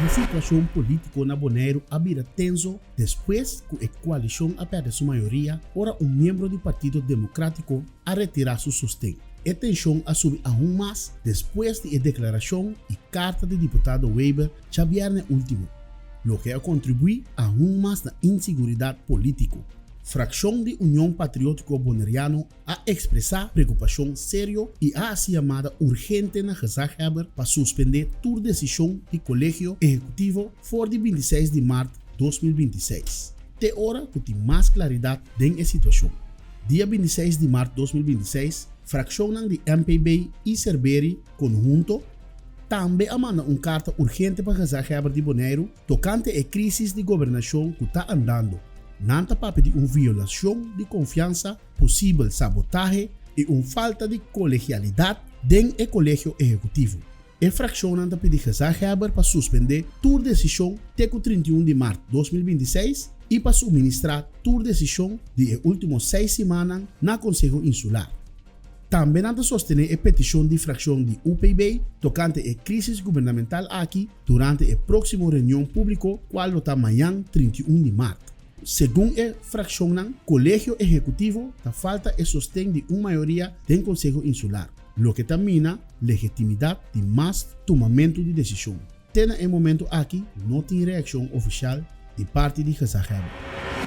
E situashon polítiko na Boneiru a bira tenso despues ku e koalishon a pèrdè su mayoria ora un miembro di Partido Demokrátiko a retirá su sosten. E tenshon a subi aun mas despues di e deklarashon i karta di diputado Weber djabièrnè último, loke a kontribuí aun mas na insiguridat polítiko. Frakshon di Union Patriótiko Boneriano a ekspresá preokupashon serio i a hasi yamada urgente na gezaghebber pa suspendé tur desishon di Kolegio Ehekutivo for di 26 di mart 2026, te ora ku tin mas klaridat den e situashon. Dia 26 di mart 2026, frakshonnan di MPB i Serberie konhunto tambe a manda un karta urgente pa gezaghebber di Boneiru tokante e krísis di gobernashon ku ta andando. Nan ta papia di un violashon di konfiansa, posibel sabotahe i un falta di kolegialidat den e Kolegio Ehekutivo. E frakshonnan ta pidi gezaghebber pa suspendé tur desishon te ku 31 di mart 2026 i pa suministrá tur desishon di e último 6 simannan na Konseho Insular. Tambe nan ta sostené e petishon di frakshon di UPB tokante e krísis gubernamental aki durante e próksimo reunion públiko kual lo ta mañan 31 di mart. Segun e frakshonnan, Kolegio Ehekutivo ta falta e sosten di un mayoria den Konseho Insular, loke ta mina legitimidat di mas tumamentu di desishon. Te na e momentu aki no tin reakshon ofishal di parti di gezaghebber.